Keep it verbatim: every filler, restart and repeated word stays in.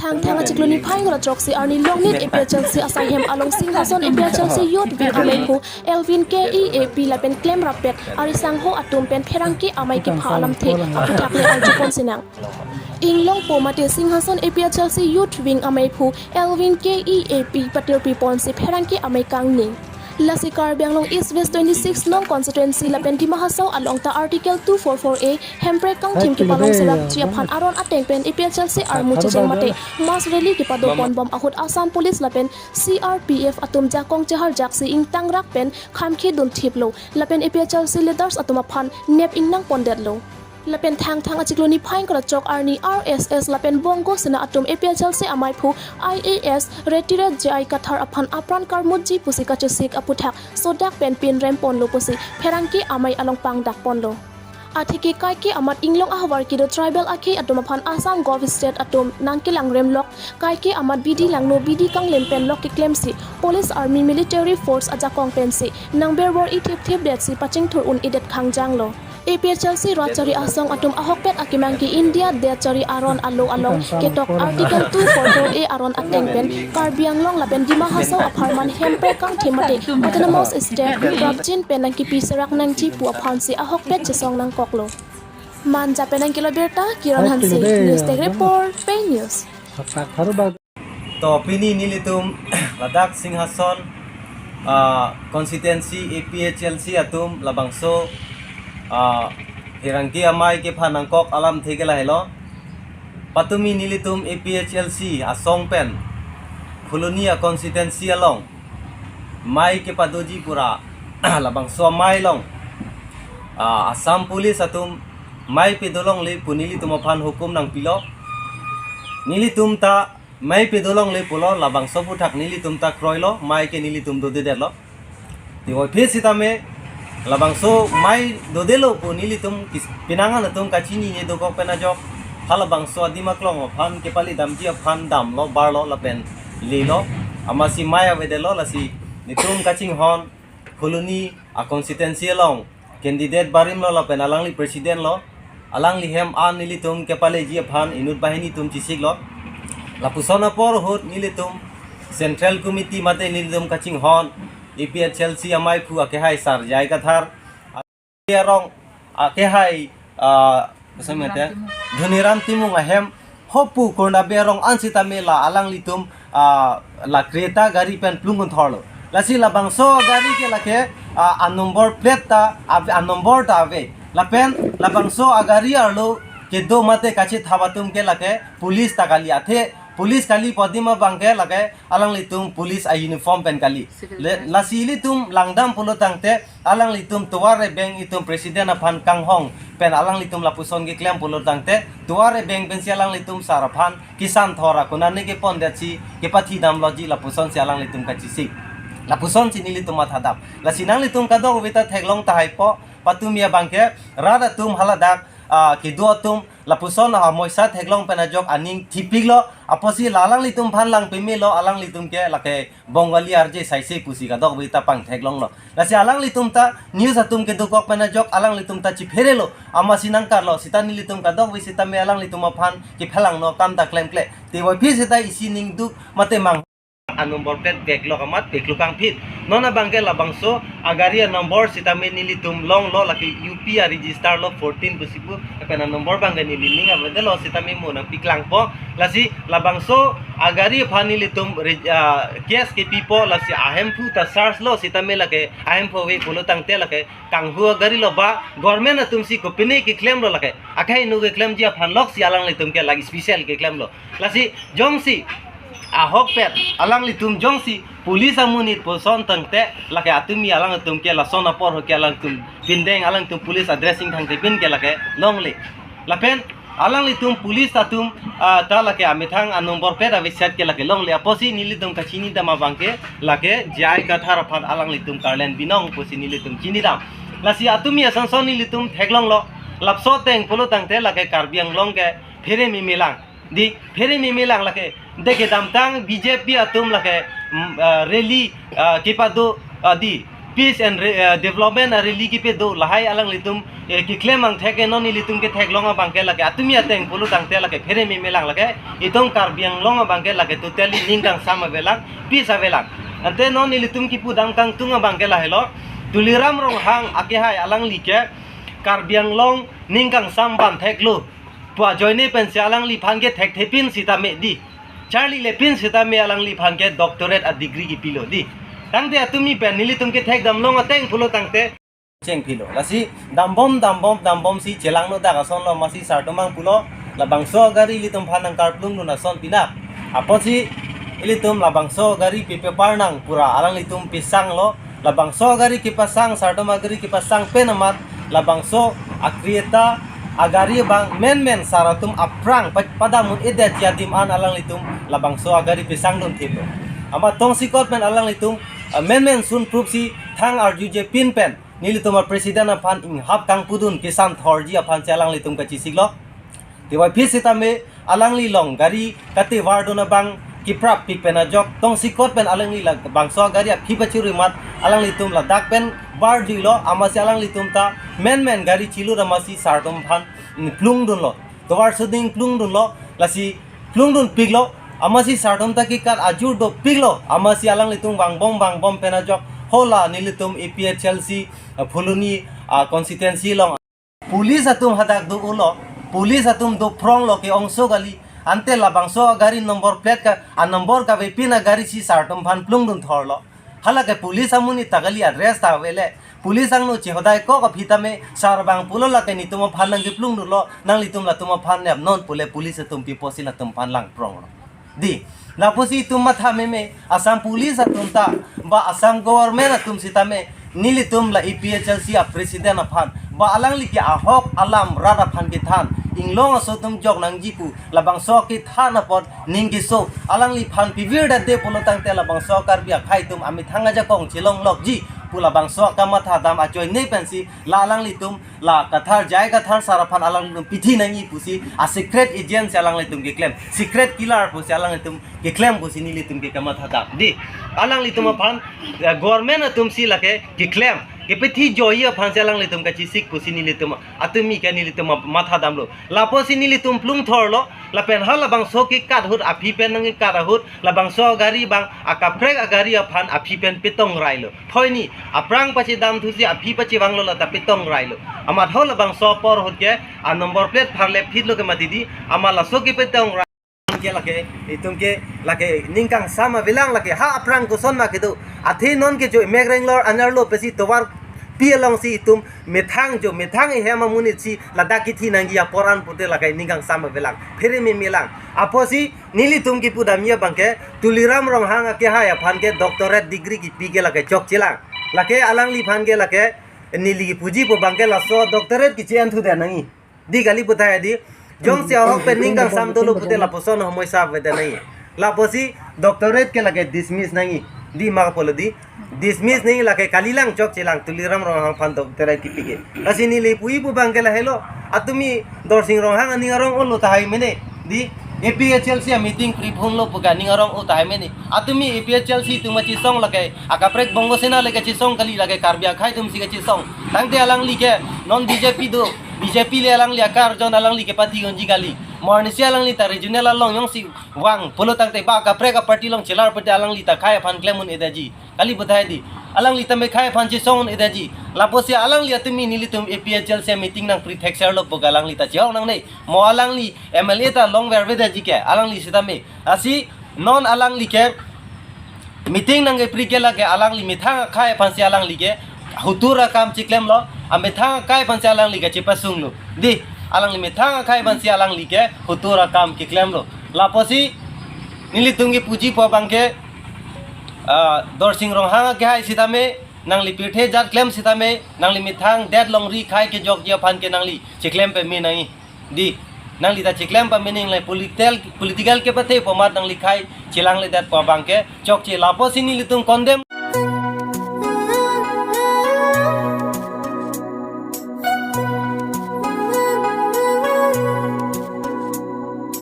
Angthang achiklo niphai ingkoi ra throk isi arni Longnit A P H L C asaihem along Singhason A P H L C Youth Wing ameiphu Elvin K E A P lapen klemrappet arisangho atum pen pherangke amei kepha alamthe aphuthak le arjupon sinang. Inglongpo mate Singhason A P H L C Youth Wing ameiphu Elvin K E A P patirpiponsi pherangke amei kangni. Lasi Karbi Anglong East West twenty-six nong constituency lapen Dima Hasao along ta Article two four four A hemprek kangthim kepalong serapji aphan aron ateng pen A P H L C armu checheng mate mass rally kepadoponbom ahut Assam Police lapen C R P F atum jakong cheharjaksi ingtangrak pen khamkhi dunthiplo lapen A P H L C leaders atum aphan nep ingnangpondetlo. Lapen Thangthang achiklo niphai ingkoi ra throk arni R S S lapen Bongo Sena atum A P H L C ameiphu I A S retired J I Kathar aphan apran karmutji pusi kachesik aphuthak sodak pen pinremponlo pusi pherangke amei along pangdakponlo. Atheke kaike amat inglong ahavar kedo tribal akhei atum aphan Assam Gov State atum nangkelangremlok, kaike amat bidi langno bidi kanglim pen lok keklemsi Police Army Military Force ajakong pensi nangberbor-i thipthipdetsi pachingthur un-edet khangjanglo. A P H L C Rajchari Asong atum ahokpet akemang ke India Deshchari aron alo along ketok Article two four four A aron ateng pen Karbi Anglong lapen Dima Hasao apharman hemprek kangthim mate Autonomous State prapjin pen nangkipi serak nangji pu aphansi ahokpet chesong nangkoklo. Manja pen nangkelo birta Kiran Hanse, News Desk Report, Pei News. To pini nelitum ladak Singhason, ah, constituency A P H L C atum labangso, ah, pherangke amei kepha nangkok alamthe ke lahelo. Patumi nelitum A P H L C asong pen Phuloni a constituency along mei kepadoji pura labangso amei along, ah, Assam Police atum mei pedolongle pu nelitum aphan hukum nangpilo. Nelitum ta mei pedolongle pulo, labangso aphuthak nelitum ta kroilo, mei ke nelitum dodedetlo. Teboi phi sitame labangso mei dodelo pu nelitum kis-, penang an atum kachinine dokok pen ajok halabangso adim aklong aphan kepali damji aphan damlo, barlo lapen lelo. Amatsi mei avedetlo, lasi nelitum kachinghon Phuloni a constituency along candidate barimlo lapen alangli president lo. Alangli hem an nelitum kepaleji aphan inut banghini atum chesiklo. Lapuson apor ahut nelitum Central Committee mate nelitum kachinghon A P H L C ameiphu akehai Sar J I Kathar, arong akehai, ah, kosem mete, Dhoniram Timung ahem hopu Kurnabi arong an sitame la alanglitum, ah, la Creta gari pen plung kunthorlo. Lasi labangso gari ke lake, ah, a number plate ta ave, a number ta ave. Lapen labangso agari arlo kedo mate kachethap atum ke lake police ta kali, athe police kali pu adim abang ke lake alanglitum police a uniform pen kali. Civil dress. Lasi ilitum langdam pulo tangte alanglitum tovar ebeng itum president aphan kanghong pen alanglitum lapuson keklem pulo tangte tovar ebeng pensi alanglitum sar aphan kisan thor akunani kepondetsi kepathi damloji lapusonsi alanglitum kachesik. Lapusonsi nelitum mathadam. Lasi nanglitum kadokave ta theklong tahaipo, patumi abang ke rat atum haladak, ah, kedo atum lapuson amoisa theklong pen ajok aning thipiklo, apotsi la alanglitum aphan lang pemelo, alanglitum ke lake Bongali arje saise pusi kadokave ta pangtheklonglo. Lasi alanglitum ta news atum kedokok pen ajok alanglitum ta chipherelo, amatsi nangkarlo, sita nelitum kadokave sitame alanglitum aphan kephelangno kam ta klemkle. Teboi phi sita isi ningduk mate mang a number plate peklok amat pekluk kangphit. Non abang ke labangso agari a number sitame nelitum longlo, lake U P a register lo fourteen pusi pu, lapen a number abang ke neli ning avedetlo sitame mo nangpiklangpo. Lasi labangso agari aphan nelitum re-, ah, case kepipo, lasi ahemphu ta search lo sitame lake ahemphu ave pulo tangte lake kanghu agari lo ba government atumsi kopine keklemlo lake akhai nu keklemji aphan loksi alanglitum ke lake special keklemlo. Lasi jongsi ahokpet alanglitum jongsi police amonit puson tangte lake atumi alanglitum ke lason apor ahut ke alanglitum bindeng alanglitum police a dressing thangte bin ke lake longle. Lapen alanglitum police atum, ah, ta lake amethang a number plate aviset ke lake longle, apotsi nelitum kachinidam abang ke lake J I Kathar aphan alanglitum Karlen Binong pusi nelitum chinidam. Lasi atumi asonson nelitum theklonglo, lapso ateng pulo tangte lake Karbi Anglong ke phere memelang. Di phere memelang lake, de kedamtang B J P atum lake, mm, ah, rally, ah, kepado, ah, di Peace and re-, eh, development a rally kipi do lahai alanglitum, eh, keklem angthek ke non ilitum ketheklong abang ke lake atumi ateng pulo tangte lake phere meme lang lake itum Karbi Anglong abang ke lake totally ning kangsam avelang, peace avelang. Ante non ilitum kipudam kangtung abang ke lahelo, Tuliram Ronghang akehai alangli ke Karbi Anglong ning kangsam ban theklo pu ajoine pensi alangliphan ke thekthepin sitame di, charlile pin sitame alangliphan ke doctorate a degree kipilo di. Tangte atumi pen nelitum kethekdam long ateng pulo tangte chengphilo. Lasi dambom dambom dambomsi chelangno dak asonlo, amatsi sar atum abang pulo, labangso agari ilitum aphan nangkarplungdun ason pina. Apotsi ilitum labangso agari pipepar nang pura alanglitum pisanglo. Labangso agari kepasang, sar atum agari kepasang pen amat labangso a-creator agari abang menmen sar atum aphrang pa-, padam un-edetji adim an alanglitum labangso agari pisangdun thiplo. Amat tongsekot pen alanglitum, eh, menmen sun prupsi thang arjuje pin pen nelitum a-president aphan inghap kangpudun kesan thorji aphansi alanglitum kachesiklo. Tewaiphi sitame alangli along gari katevardun abang kiprap pik pen ajok tongsekot pen alangli labangso agari aphi pachirui amat alanglitum ladak pen barjuilo, amatsi alanglitum ta menmen gari chilut amatsi sar atum aphan plungdunlo. Tovar suding plungdunlo, lasi plungdun piklo, amatsi sar atum ta kekat ajur dopiklo, amatsi alanglitum vangbom vangbom pen ajok hala nelitum A P H L C, ah, Phuloni, ah, constituency along police atum hadak do-olo, police atum dophronglo ke-ongso kali, ante labangso agari number plate ka, a-number kavepin agarisi sar atum aphan plungdun thorlo. Halake police amonit ta kali, a-dress ta avele. Police angno chehodai kok aphi tame sar abang pulo lake netum aphan nangkeplungdunlo, nanglitum latum aphan nep non pule police atum piposi latum aphan langpronglo. Di, lapusi itum matha meme, Assam police atum ta, ba Assam government atum sitame, nelitum la A P H L C a-president aphan, ba alangli ke ahok alam rat aphan kethan, inglong aso atum jok nangji pu, labangso kethan apot ning keso, alangliphan pivirdetde pulo tangte labangso Karbi akhei atum amethang ajakong chelonglokji pu labangso kamatha dam ajoine pensi la alanglitum la Kathar, J I Kathar sar aphan alanglitum pithi nangji pusi a-secret agent si alanglitum keklem, secret killer pusi alanglitum keklem pusi nelitum ke kamatha dam. Di, alanglitum aphan, eh, government atumsi lake keklem, kepithi joiye aphansi alanglitum kachesik pusi nelitum atumi ke nelitum matha damlo. Lapusi nelitum plung thorlo, lapen halabangso kekat ahut aphi pen nangkekat ahut, labangso agari abang akaprek agari aphan aphi pen petong railo. Phoini, aphrang pachedam thusi aphi pachevanglo lata petong railo. Amat halabangso apor ahut ke, a-number plate pharle phitlo ke mati di, amat laso kepetong rai ke lake, itum ke lake ning kangsam avelang lake, ha aphrang koson ma kedo. Athe non ke jo mek renglor anyarlo pusi tovar pi alongsi itum methang jo, methang ehem amonitsi ladak kithi nangji apor an pute lake ning kangsam avelang, phere meme lang. Apotsi nelitum kipudamji abang ke Tuliram Ronghang akehai aphan ke doctorate degree kipi ke lake chokchelang. Lake alangliphan ke lake neli kipuji pu abang ke laso doctorate kechi-en thudet nangji. Di kali puthai di. Jongsi ahok pen ning kangsam dolo pute lapuson homoisa avedet nangji. Lapusi doctorate ke lake dismiss nangji. Di ma pulo di. Dismiss nangji lake kalilang chokchelang Tuliram Ronghang aphan doctorate kipi ke. Lasi neli puji pu abang ke lahelo. Atumi Dorsing Ronghang aning arong-olo tahai mene. Di A P H L C a-meeting prephunglo pu ke aning arong-o tahai mene. Atumi A P H L C atum kachesong lake akaprek Bongo Sena le kachesong kali, lake Karbi akhei atumsi kachesong. Tangte alangli ke non B J P do, B J P le alangli akarjon alangli kepathi unji kali. Mo arnisi alangli ta regional along jongsi vang pulo tangte ba akaprek a-party along chelar pute alangli ta khei aphan klem un-edetji. Kali puthai di. Alangli tame khei aphan chesong un-edetji. Lapusi alangli atumi nelitum A P H L C a-meeting nangpri thekserlo pu ke alangli ta chehong nangne. Mo alangli M L A ta longver avedetji ke, alangli sitame. Lasi non alangli ke meeting nangkepri ke lake alangli methang akhei aphansi alangli ke hotur akam cheklemlo, amethang akhei aphansi alangli ke chepasunglo. Di, alangli methang akhei aphansi alangli ke hotur akam keklemlo. Lapusi nelitum kipuji pu abang ke, ah, Dorsing Ronghang akehai sitame, nangli pirthe jat klem sitame, nangli methang det longri khei kejokji aphan ke nangli cheklem pame nangji. Di, nangli ta cheklem pame nangji, political, political kepathe pu amat nangli khei chelangledet pu abang ke chokche. Lapusi nelitum condemn